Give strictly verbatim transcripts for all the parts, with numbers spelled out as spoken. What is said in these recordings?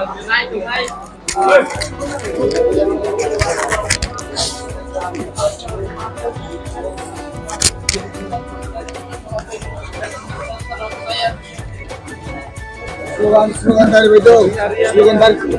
Slogan, slogan dari betul. Slogan dari.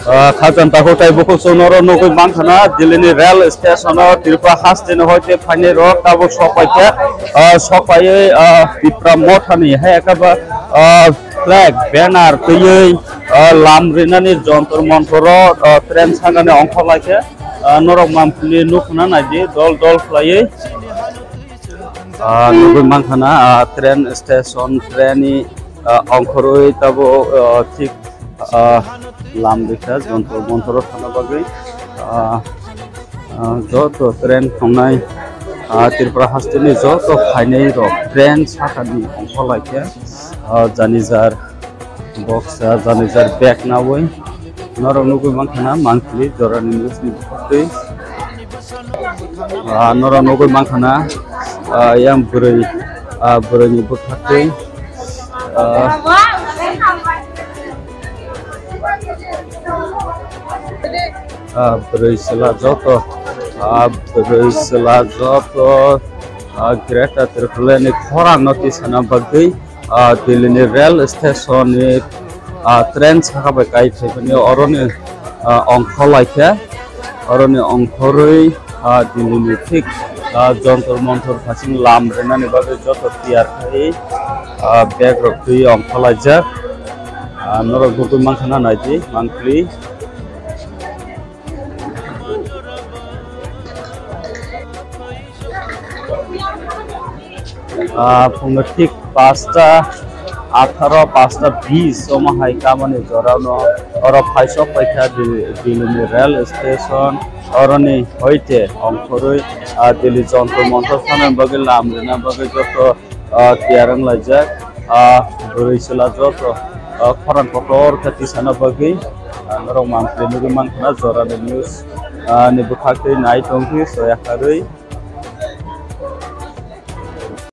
Ah, khajang takhuk tei bukhuk chwng norok nugwi mankha na, Delhi ni rail station o Tripura haste ni hoite phainai rok tabuk sok paikha, ah, sok paiwi, ah, Tipra Motha ni hai eka ba, ah, flag, banner twiwi, ah, lam rinani jontor montor o, ah, train sakani ongkhor laikha, ah, norok mamphli nukna naidi dol dol khlaiwi, ah, nugwi mankha na, ah, train station, train ni, ah, ongkhorwi tabuk, ah, thik, ah, lam rikha jontor montor o thangna bagwi, ah, ah, joto train thongnai, ah, Tripura haste ni joto phainai rok train sakani ongkhor laikha, ah, jani jar box, ah, jani jar bag nawi norok nugwi mankha na monthly jorani news ni bwkhak twi. Ah, norok nugwi mankha na, ah, yang bwrwi, ah, bwrwi ni bwkhak twi. Ah, ah, bwrwi chwla joto, ah, bwrwi chwla joto, ah, Greater Tripura ni khorang no tisana bagwi, ah, Delhi ni rail station ni, ah, train saka bai kai phaimani oroni, ah, ongkhor laikha, oroni ongkhorwi, ah, Delhi ni thik, ah, Jantar Mantar phasing lam rinani bagwi joto tiyar khai, ah, bag rok twi ongkhor laijak, ah, norok nugwi mankha na naidi monthly. Ah, phungni thik pasta atharo, pasta bis omo hai kamani jorano oro phaisok paikha Dil-, Dilini rail station, oroni hoite ongkhorwi, ah, Dili Jantar Mantar thana bagwi lam rina bagwi joto, ah, tiyar wng laijak. Ah, bwrwi chwla joto, ah, khorang kotor khe tisana bagwi, ah, norok monthly nugwi mankha na jorani news, ah, ni bwkhak twi nai tongkhe soya kharwi.